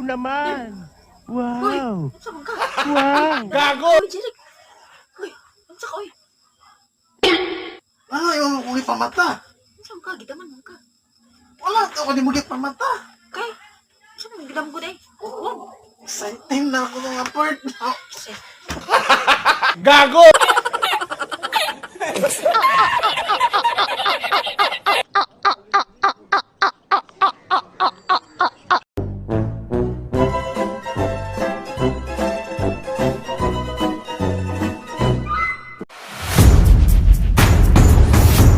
naman! Uy, Wow! unsa man ka? Wow! Gago! Uy, Jeric. Uy, unsa ka, uy? Ano yung kong ipamata? Unsa man ka? Gidaman man ka. Wala ako ni mo gipamata. Kay, unsa man gidam ko day? Oo. Excited na ako nga part. Eh, Gago!